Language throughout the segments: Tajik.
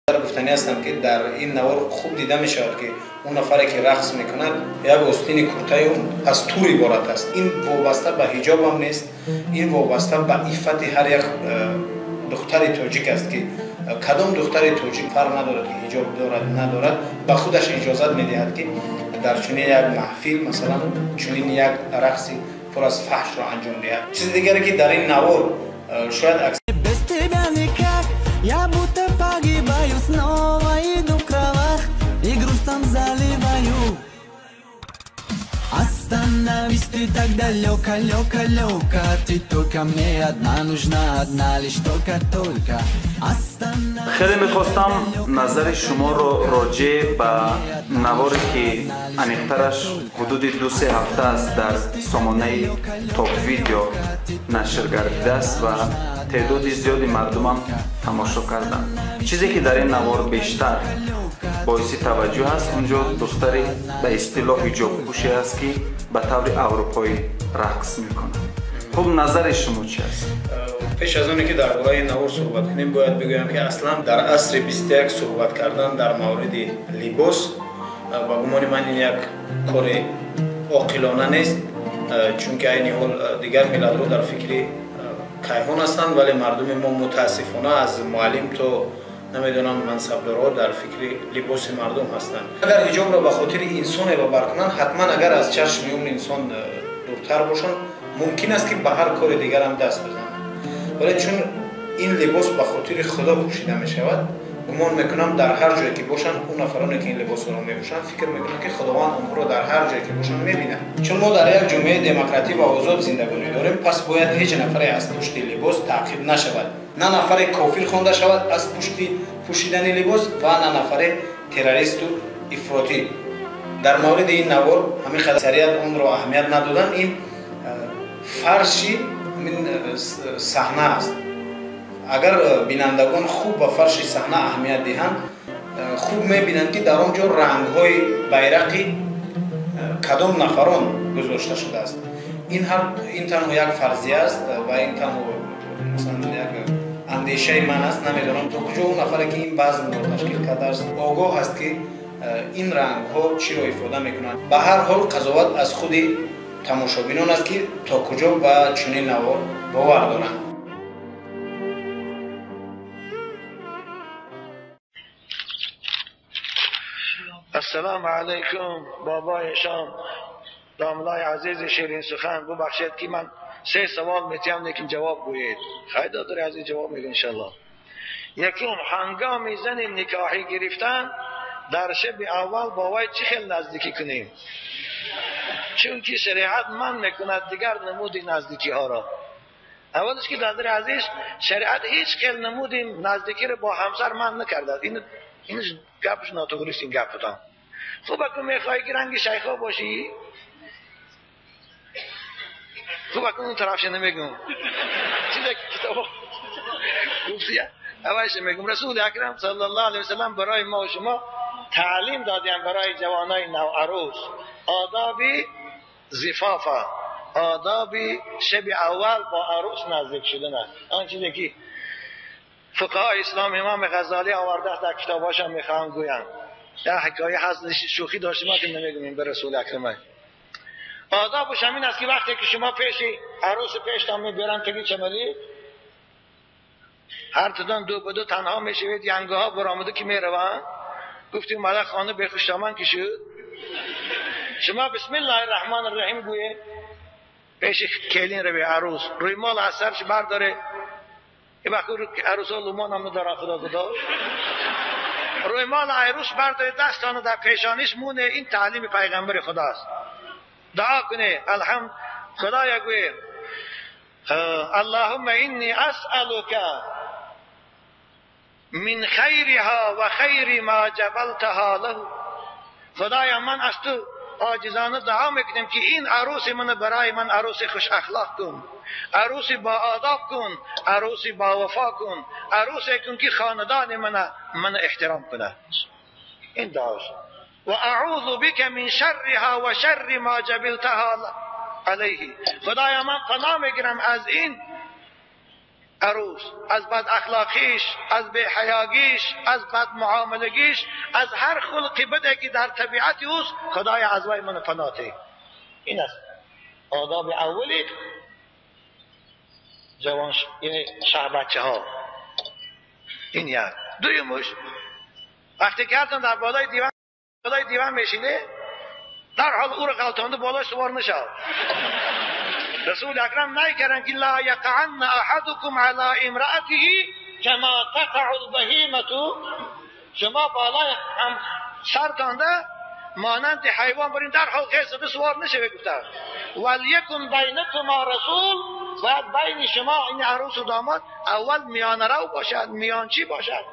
Гуфтанӣ ҳастам, ки дар ин навор хуб дида мешавад, ки он нафаре, ки рақс мекунад, як остини куртаи ӯ аз тур иборат аст. Ин вобаста ба ҳиҷобам нест, ин вобаста ба иффати ҳар як духтари тоҷик аст, ки кадом духтари тоҷик, фарқ надорад, ки ҳиҷоб дорад, надорад, ба худаш иҷозат медиҳад, ки дар чунин як маҳфил, масалан, чунин як рақси пур аз фаҳшро анҷом диҳад. Чизи дигаре, ки дар ин навор шояд Без тебя никак, я будто погибаю, снова иду в кровах и грустом заливаю. Остановись, ты так далеко, далеко, далеко, ты только мне одна нужна, одна лишь только, только. Остановись. Хеле мехостам назари шуморо роҷеъ ба наворе, ки аниқтараш ҳудуди 2-се ҳафта аст дар сомонаи Топ-Видео нашр гардидааст ва теъдоди зиёди мардумам тамошо карданд. Чизе, ки дар ин навор бештар боиси таваҷҷӯҳ аст, он ҷо духтари ба истилоҳ ҳиҷобпӯше аст, ки ба таври аврупоӣ рақс мекунад. Хуб, назари шумо чи аст? Пеш аз оне ки дар бораи ин навор суҳбат кунем, бояд бигӯям, ки аслан дар асри 21 суҳбат кардан дар мавриди либос, ба гумони ман, ин як кори оқилона нест, чунки айни ҳол дигар миллатҳо дар фикри кайҳон ҳастанд, вале мардуми мо, мутаассифона, аз муаллим то, намедонам, мансабдорҳо дар фикри либоси мардум ҳастанд. Агар ҳиҷобро ба хотири инсоне ба кунанд, ҳатман агар аз чашми он инсон дуртар бошанд, мумкин аст, ки ба ҳар кори дигарам даст бизананд, вале чун ин либос ба хотири Худо пӯшида мешавад, гумон мекунам, дар ҳар ҷое ки бошанд, он нафароне, ки ин либосҳоро мепӯшанд, фикр мекунанд, ки Худованд онҳоро дар ҳар ҷое ки бошанд мебинад. Чун мо дар як ҷомеаи демократӣ ва озод зиндагонӣ дорем, пас бояд ҳеҷ нафаре аз пушти либос таъқиб нашавад, на нафаре кофир хонда шавад аз пушти пӯшидани либос ва на нафаре террористу ифротӣ. Дар мавриди ин навор ҳамин аксарият онро аҳамият надоданд. Ин фарши ҳамин саҳна аст. Агар бинандагон хуб ба фарши саҳна аҳамият диҳанд, хуб мебинанд, ки дар он ҷо рангҳои байрақи кадом нафарон гузошта шудааст. Ин танҳо як фарзия аст ва ин танҳо, масалан, як андешаи ман аст. Намедонам, то куҷо он нафаре, ки ин базмро ташкил кардааст, огоҳ аст, ки ин рангҳо чиро ифода мекунанд. Ба ҳар ҳол, қазоват аз худи тамошобинон аст, ки то куҷо ба чунин навор бовар доранд. السلام علیکم بابای شام، داملای عزیز شیرین سخن. ببخشید که من سه سوال میتیم، لیکن جواب گویید. خیلی دادر عزیز، جواب میگه انشالله. یکم، هنگام زن نکاحی گرفتن در شب اول با وی چه خیلی نزدیکی کنیم؟ چون که شریعت من میکند دیگر نمود نزدیکی ها را. اولش که دادر عزیز، شریعت هیچ خیلی نمود نزدیکی را با همسر من نکرده. این گپش ناتوریست، این گپتان. خب، اکنون میخوای که رنگ شیخا باشی، خب اکنون اون طرفش نمیگم، چیزی که کتاب گفتی اولش میگم. رسول اکرم صلی الله علیه وسلم برای ما و شما تعلیم دادیم، برای جوانای نو عروس آداب زفافا، آداب شب اول با عروس نزدیک شدن است. آن چیزی که فقهای اسلام، امام غزالی آورده است در کتاباش هم، میخوام گویم در حکایه هست، شوخی داشتیم که نمیگم به رسول اکرم. آدابش همین است که وقتی که شما پیش عروس پیشتان میبرن تگی چملی، هر تدان دو به دو تنها میشوید. ینگه ها برآمده که میروند، گفتیم اومده خانه به خوشدامن که شد، شما بسم الله الرحمن الرحیم گویه، پیش کلین رو به عروس روی مال از سرش برداره. یه وقت عروس ها لومان هم نداره، خدا خدا. روی مال عروس برداره، دستانو در پیشانیش مونه. این تعلیم پیغمبر خداست. دعا کنه، الحمد خدایا گویه، اللهم انی اسألک من خیرها و خیر ما جبلتها له. خدایا، من از تو عاجزانه دعا میکنیم که این عروس من برای من عروس خوش اخلاق کن، عروس با آداب کن، عروس با وفا کن، عروس کن که خاندان من احترام کنه. این دعاست. و اعوذ بک من شرها و شر ما جبلتها علیه. خدایا، من پناه میگیرم از این عروس، از بد اخلاقیش، از بی‌حیاگیش، از بد معاملگیش، از هر خلقی بده که در طبیعت اوست، خدای از وی من پناه ده. این است آداب اولی جوان یعنی شه بچه ها. این یک. دویمش وقتی که هرتون در بالای دیوان میشینه، در حال او را غلطانده بالای سوار نشد. رسول اکرم نکردن که لا یقعن احدکم علی امرأته کما تقع البهیمة. شما بالای هم سرتانده مانند حیوان برین در حال خیز زده سوار نشه. گفتن ولیکن بینکما رسول، باید بین شما این عروس و داماد اول میانه رو باشد، میانچی باشد.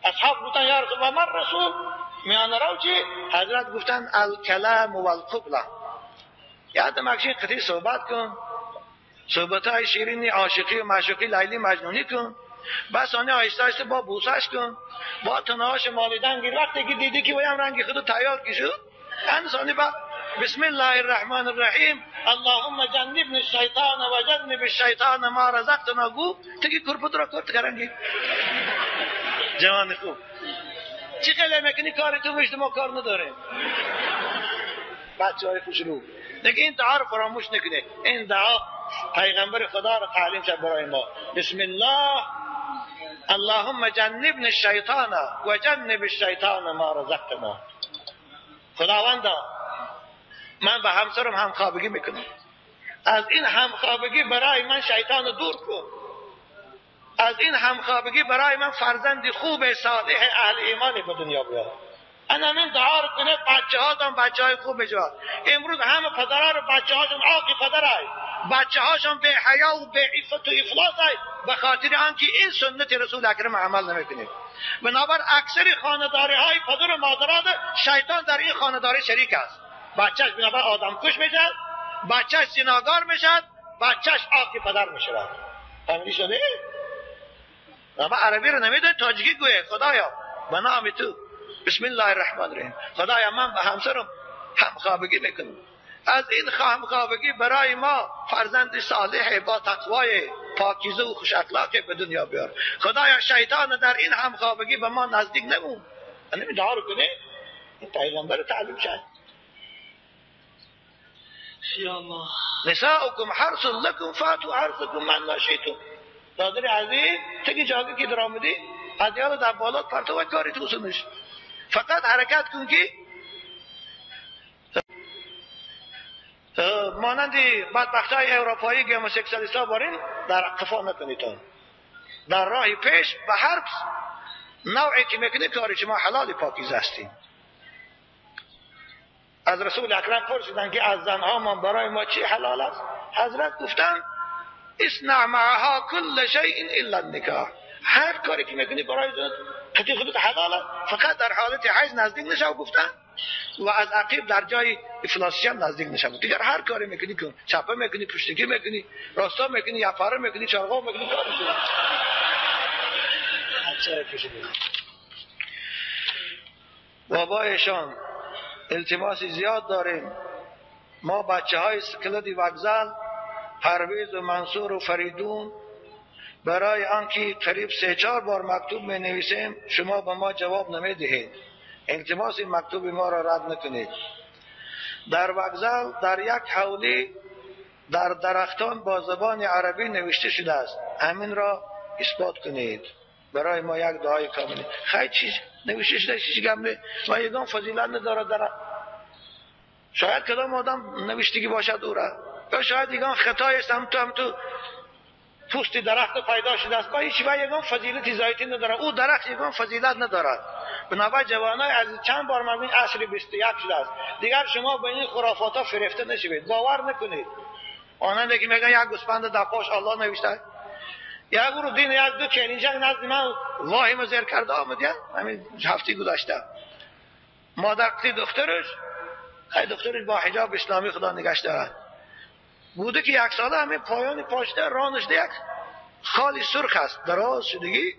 اصحاب گفتن یا رسول الله من رسول، میانه رو چی؟ حضرت گفتن الکلام والقبله. یادم اکشین قطعی صحبت کن، صحبت های شیرینی عاشقی و معشوقی لیلی مجنونی کن، بس آنه آهسته آهسته با بوسش کن، با تنهاش مالیدن گیر. وقتی که دیدی که ویم رنگ خودو تیار کشود، انسانی با بسم الله الرحمن الرحیم اللهم جنبنی الشیطان و جنب الشیطان ما رزقتنا گو تگی کرپت را کرد کرنگی. جوان خوب چی خیلی میکنی کاری تو مشت ما کار نداریم. بچه های خوشرو دیگه این دعا رو فراموش نکنه. این دعا پیغمبر خدا رو تعلیم شد برای ما. بسم الله اللهم جنبنی الشیطان و جنب الشیطان ما رزقتنا. خداوندا من به همسرم همخوابگی میکنم، از این همخوابگی برای من شیطان رو دور کن، از این همخوابگی برای من فرزند خوب صالح اهل ایمانی به دنیا بیار. انا من دعا رو کنه بچه هاتون بچه های خوب بجواد. امروز همه پدرها رو بچه هاشون عاقی پدرهای، بچه هاشون به حیا و به عفت و افلاس های، به خاطر آنکه این سنت رسول اکرم عمل نمیکنه. بنابر اکثر خانه‌داری های پدر و مادران شیطان در این خانه‌داری شریک است. بچهش بنابر آدم کش میشد، بچهش زناکار میشد، بچهش عاقی پدر میشود. فهمیدی شده؟ اما عربی رو نمیدونی تاجیکی گویه. خدایا به نام تو بسم الله الرحمن الرحیم، خدایا من به همسرم همخوابگی میکنم، از این همخوابگی برای ما فرزند صالح با تقوای پاکیزه و خوش اخلاق به دنیا بیار. خدایا شیطان در این همخوابگی به ما نزدیک نمون. این دعا رو کنه، این پیغمبر تعلیم شد. یا الله نساؤکم حرث لکم فاتوا حرثکم من شئتم. دادر عزیز تگی جاگه که در آمدی ادیال در بالات پرتو و کاری تو سنش، فقط حرکت کن که مانند بدبختای اروپایی گیموسکسوالیست ها بارین در قفا نکنیتان، در راه پیش به هر نوعی که میکنی کاری شما حلال پاکیزه هستین. از رسول اکرم پرسیدن که از زنها ما برای ما چی حلال است؟ حضرت گفتن اصنع معها کل شیء الا النکاح. هر کاری که میکنی برای زنت قطعی خودت حلال است، فقط در حالت حیض نزدیک نشو گفتن، و از عقیب در جای افلاسی هم نزدیک نشو. دیگر هر کاری میکنی کن، چپه میکنی، پشتگی میکنی، راستا میکنی، یفاره میکنی، چارقا میکنی، کار میکنی. بابایشان التماس زیاد داریم. ما بچه های سکلدی وگزل، پرویز و منصور و فریدون، برای آنکه قریب 3-4 بار مکتوب می نویسیم شما به ما جواب نمی دهید. التماس مکتوب ما را رد نکنید. در وگزل در یک حولی در درختان با زبان عربی نوشته شده است، همین را اثبات کنید. برای ما یک دعای کامل. خیلی چیز نوشته شده، چیز گم نه و یگان فضیلت نداره در، شاید کدام آدم نوشتگی باشد او را، یا شاید یگان خطای است، هم تو پوست درخت پیدا شده است، با هیچ و یگان فضیلت زایتی نداره، او درخت یگان فضیلت ندارد. بنابر جوانای از چند بار من عصر 21 شده است، دیگر شما به این خرافات ها فریفته نشوید، باور نکنید. آنان که میگن یک گوسفند در پاش الله نوشته، یک رو دین یک دو کلینجک نزد من واهی زیر کرده آمد، همین هفته گذشته مادر قطعی دخترش، خیلی دخترش با حجاب اسلامی خدا نگهش دارد، بوده که یک ساله همین پایان پاشته رانش یک خالی سرخ است دراز شدگی،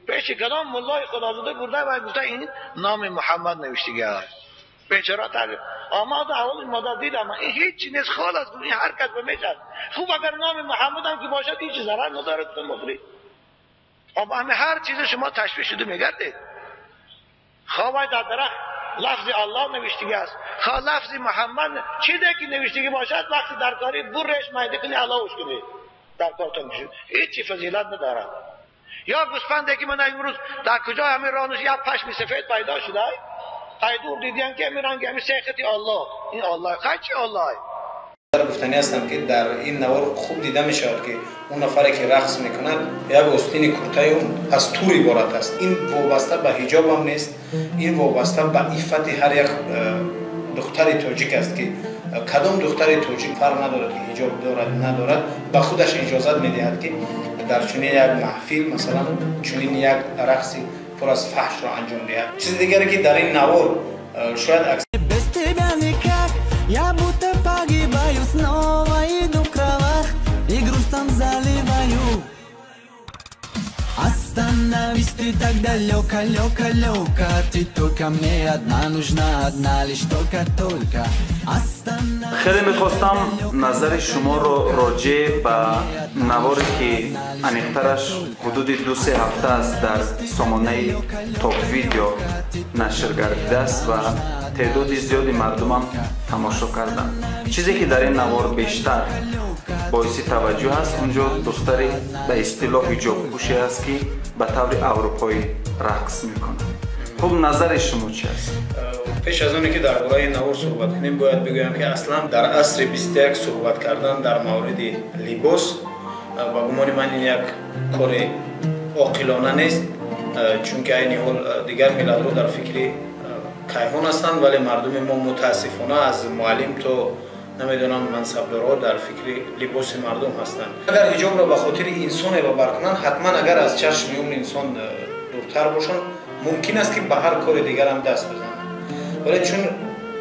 پیش کدام ملای خدا زده برده و گفته این نام محمد نوشتگی است. بیچاره تعریف آمد اول مادر دیدم این هیچ نیست، خال است، این حرکت به میشد. خوب اگر نام محمد هم که باشد هیچ ضرر نداره. تو مخری об ҳар чиз шумо ташвиш шуда мегардед. خواه در درخت لفظ الله نوشتگی است، خواه لفظ محمد، چیزی که نوشتگی باشد وقتی در کاری برش میده کنی علاوش کنی در کارتون میشه، هیچی فضیلت ندارد. یا گوسفنده که من امروز در کجا همین رانش یا پشم سفید پیدا شده، ای دور دیدیم که همین رنگ همین سیختی الله، این الله خیلی چی الله. گفتنی هستم که در این نوار خوب دیده می شود که اون نفری که رقص میکند یک آستین کورتای اون از تور عبارت است. این وابسته به حجاب هم نیست، این وابسته به عفت هر یک دختر تاجیک است که کدام دختر تاجیک فرق ندارد که حجاب دارد ندارد، به خودش اجازت میدهد که در چنین یک محفل مثلا چنین یک رقص پر از فحش را انجام دهد. چیز دیگری که در این نوار شاید Я будто погибаю, снова иду в кровах и грустом заливаю. Остановись, ты так далеко, далеко, далеко, ты только мне одна нужна, одна лишь только, только. Остановись. Хеле мехостам назари шуморо роҷеъ ба наворе ки аниқтараш ҳудуди 2-3 ҳафта аст дар сомонаи Топ-видео нашр гардидааст ва теъдоди зиёди мардумам тамошо карданд. Чизе ки дар ин навор бештар боиси таваҷҷӯҳ аст, унҷо духтари ба истилоҳ ҳиҷобпӯше аст ки ба таври аврупоӣ рақс мекунад. Хуб, назари шумо чи аст? Пеш аз оне ки дар бораи ин навор суҳбат кунем, бояд бигӯям ки аслан дар асри 21 суҳбат кардан дар мавриди либос ба гумони ман ин як кори оқилона нест, чунки айни ҳол дигар миллатҳо дар фикри кайҳон ҳастанд, вале мардуми мо мутаассифона аз муаллим то намедонам мансабдорҳо дар фикри либоси мардум ҳастанд. Агар ҳиҷобро ба хотири инсоне бабар кунанд, ҳатман агар аз чашми он инсон дуртар бошанд, мумкин аст ки ба ҳар кори дигарам даст бизананд. Вале чун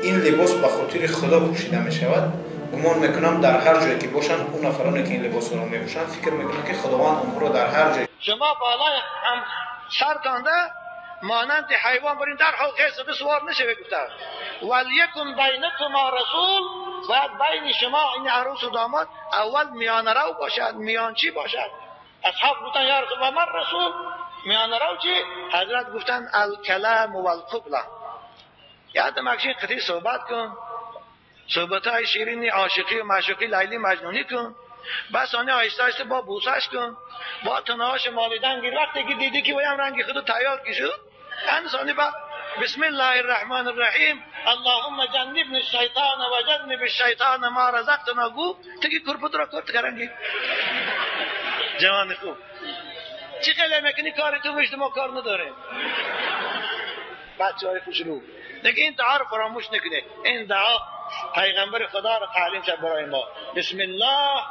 ин либос ба хотири худо пӯшида мешавад, гумон мекунам дар ҳар ҷое ки бошанд, он нафароне ки ин либосро мепӯшанд фикр мекунанд ки худованд онҳоро дар ҳар ҷое. Шумо болои ҳам сартонда مانند حیوان برین در حال خیلی سوار نشه. گفتن ولیکن بینکما رسول، باید بین شما این عروس و داماد اول میانه رو باشد، میانچی باشد. اصحاب گفتن یا رسول و من رسول، میانه رو چی؟ حضرت گفتن الکلام والقبله. یاد مکشین قطعی صحبت کن، صحبت های شیرینی عاشقی و معشوقی لیلی مجنونی کن، بس آنه آهسته آهسته با بوسش کن، با تنهاش مالیدن گیر. وقتی که دیدی که بایم رنگ خودو تیار کشود، انسانی با بسم الله الرحمن الرحیم اللهم جنبنی الشیطان و جنب الشیطان ما رزقتنا گو تگی کرپت را کرد کرنگی. جوان خوب چی خیلی میکنی کاری تو مشت ما کار نداریم. بچه های خوشرو دیگه این دعا رو فراموش نکنه. این دعا پیغمبر خدا رو تعلیم شد برای ما. بسم الله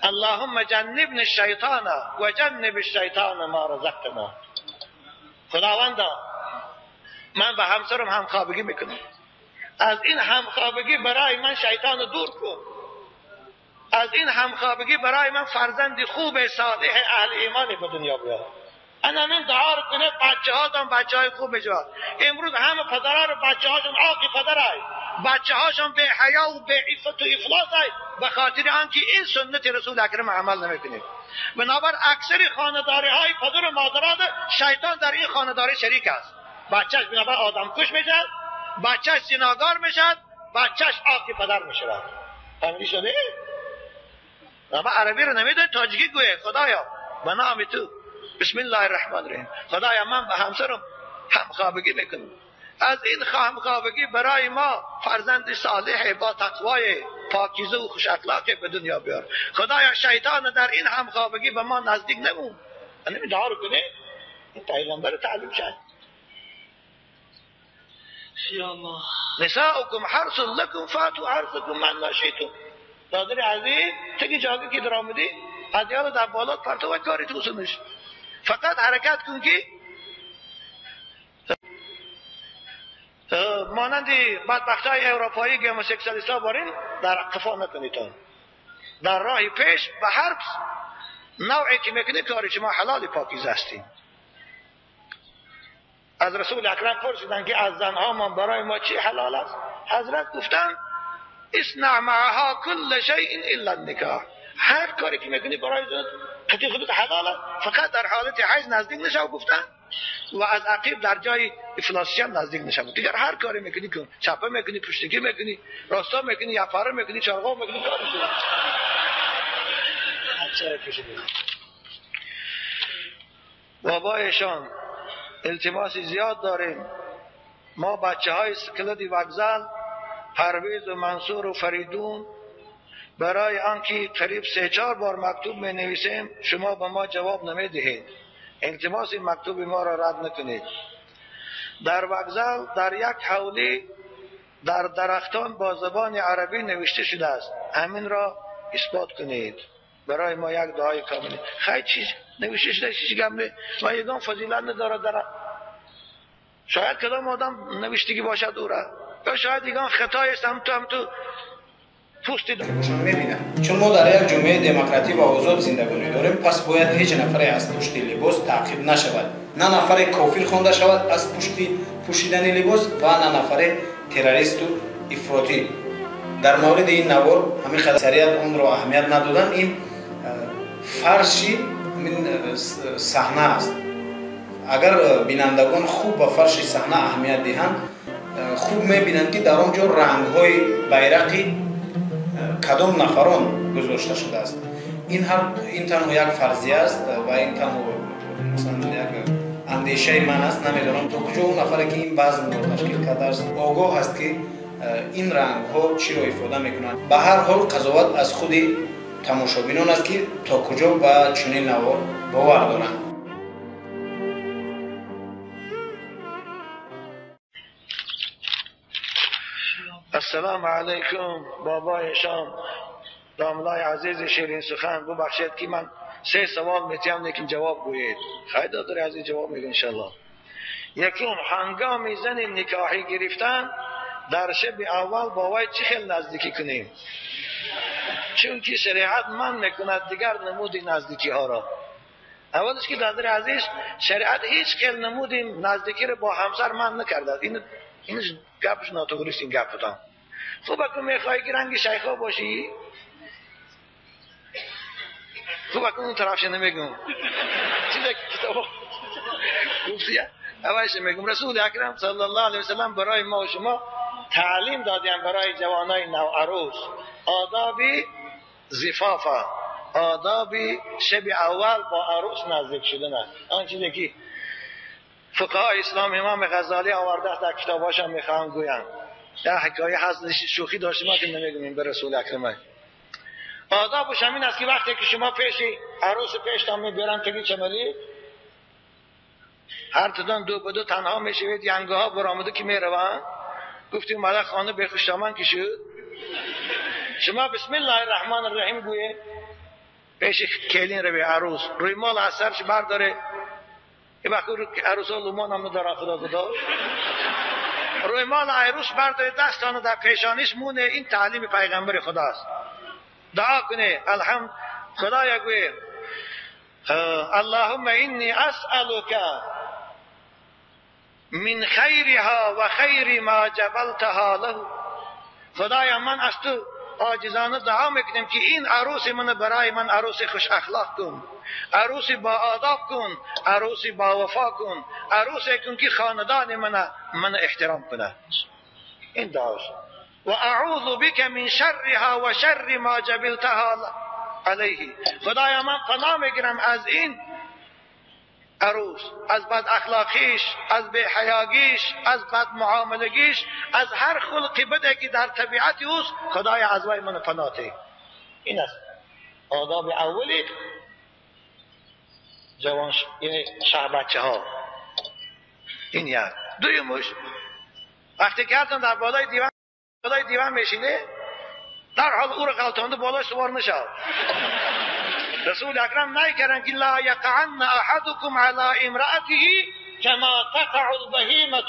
اللهم جنبنی الشیطان و جنب الشیطان ما رزقتنا. خداوندا من به همسرم همخوابگی میکنم، از این همخوابگی برای من شیطان رو دور کن، از این همخوابگی برای من فرزند خوب صالح اهل ایمانی به دنیا بیار. انا من دعا رو کنه بچه هاتون بچه های خوب بشود. امروز همه پدرها رو بچه هاشون عاقی پدرای، بچه هاشون به حیا و به عفت و افلاس های، به خاطر آنکه این سنت رسول اکرم عمل نمیکنه. بنابر اکثر خانه‌داری های پدر و مادران شیطان در این خانه‌داری شریک است. بچهش بنابر آدم کش میشد، بچهش زناکار میشد، بچهش عاقی پدر میشود. فهمیدی شده؟ اما عربی رو نمیدونی تاجیکی گویه. خدایا به نام تو بسم الله الرحمن الرحیم، خدایا من به همسرم همخوابگی میکنم، از این همخوابگی برای ما فرزند صالح با تقوای پاکیزه و خوش اخلاق به دنیا بیار. خدایا شیطان در این همخوابگی به ما نزدیک نمون. این دعا رو کنه، این پیغمبر تعلیم شد. یا الله نساؤکم حرث لکم فاتوا حرثکم من شئتم. دادر عزیز تگی جاگه که در آمدی ادیال در بالات پرتو و کاری تو سنش، فقط حرکت کن که مانند بدبختای اروپایی گموسکسوالیست ها بارین در قفا نکنیتان، در راه پیش به هر نوعی که میکنی کاری شما حلال پاکیزه هستین. از رسول اکرم پرسیدن که از زنها من برای ما چی حلال است؟ حضرت گفتن اصنع معها کل شیء الا النکاح. هر کاری که میکنی برای زنت قطعی خودت حلاله، فقط در حالت حیض نزدیک نشو گفتن و از عقیب در جای افلاسی هم نزدیک نشو. دیگر هر کاری میکنی کن، چپه میکنی، پشتگی میکنی، راستا میکنی، یپاره میکنی، چرغا میکنی، کار میکنی. بابایشان التماس زیاد داریم. ما بچه های سکلدی وگزل، پرویز و منصور و فریدون، برای آنکه قریب 3-4 بار مکتوب می نویسیم شما به ما جواب نمی دهید. التماس مکتوب ما را رد نکنید. در وگزل در یک حولی در درختان با زبان عربی نوشته شده است، همین را اثبات کنید. برای ما یک دعای کامل. خیلی چیز نوشته شده، چیز گم نه و یگان فضیلت نداره در شاید کدام آدم نوشتگی باشد او را، یا شاید یگان خطای است، هم تو پوستی میبینم. چون ما در یک جامعه دموکراتی و آزاد زندگانی داریم، پس باید هیچ نفری از پشت لباس تعقیب نشود. نه نفر کافر خوانده شود از پشت پوشیدن لباس و نه نفر تروریست و افراطی. در مورد این نوار همین اکثریت اون را اهمیت ندادن. این فرشی همین صحنه است. اگر بینندگان خوب به فرش صحنه اهمیت دهند، خوب میبینند که در آنجا رنگ‌های بیرقی کدام نفران گذاشته شده است. این تنها یک فرضیه است و این تنها مثلا یک اندیشه من است. نمیدونم تا کجا اون نفری که این بزم را تشکیل کرده است آگاه است که این رنگ‌ها چی را افاده میکنند. به هر حال قضاوت از خود تماشابینان است که تا کجا به چنین نوار باور دارند. السلام علیکم بابایشان، داملای عزیز شیرین سخن، ببخشید که من 3 سوال میتیم لیکن جواب گویید. خیلی دادر عزیز جواب میگه انشالله. یکم، هنگام زن نکاحی گرفتن در شب اول با وی چه خیلی نزدیکی کنیم؟ چون که شریعت من میکند دیگر نمود نزدیکی ها را. اولش که دادر عزیز شریعت هیچ خیلی نمود نزدیکی را با همسر من نکرده. این گپش ناتوریست، این گپ بودم. خب اگه میخوای که رنگ شیخا باشی، خب اگه اون طرفش نمیگم چیزی که کتاب گفتی اولش میگم. رسول اکرم صلی الله علیه وسلم برای ما و شما تعلیم دادیم برای جوانای نوعروس آداب زفافه، آداب شب اول با عروس نزدیک شدن. آن چیزی که فقهای اسلام امام غزالی آورده است در کتاباش هم میخوام گویم. در حکایه هست شوخی داشتیم ما که نمیگیم به رسول اکرم. آدابش همین است که وقتی که شما پیش عروس پیشتان میبرن تگی چملی، هر تدان دو به دو تنها میشوید، ینگه ها برآمده که میروند. گفتیم مادر خانه به خوشدامن که شد، شما بسم الله الرحمن الرحیم گویه پیش کلین رو به عروس روی مال از سرش برداره. یه وقت عروس ها لومان هم ندارن، خدا خدا روی مال عروس برداره، دستانو در پیشانیش مونه. این تعلیم پیغمبر خداست. دعا کنه الحمد خدایا گویه اللهم انی اسألک من خیرها و خیر ما جبلتها له. خدایا من از تو عاجزانه دعا میکنم که این عروس من برای من عروس خوش اخلاق کن، عروس با آداب کن، عروس با وفا کن، عروس کن که خاندان من احترام کنه. این دعاست. و اعوذ بک من شرها و شر ما جبلتها علیه. خدایا من پناه میگیرم از این عروس، از بد اخلاقیش، از بی‌حیاگیش، از بد معاملگیش، از هر خلقی بده که در طبیعت اوست. خدایا از وی من پناه ده. این است آداب اولی جوان، یعنی شه بچه ها. این یک. دویمش وقتی که هرتون در بالای دیوان میشینه، در حال او را غلطانده بالای سوار نشد. رسول اکرم نکردن که لا یقعن احدکم علی امرأته کما تقع البهیمة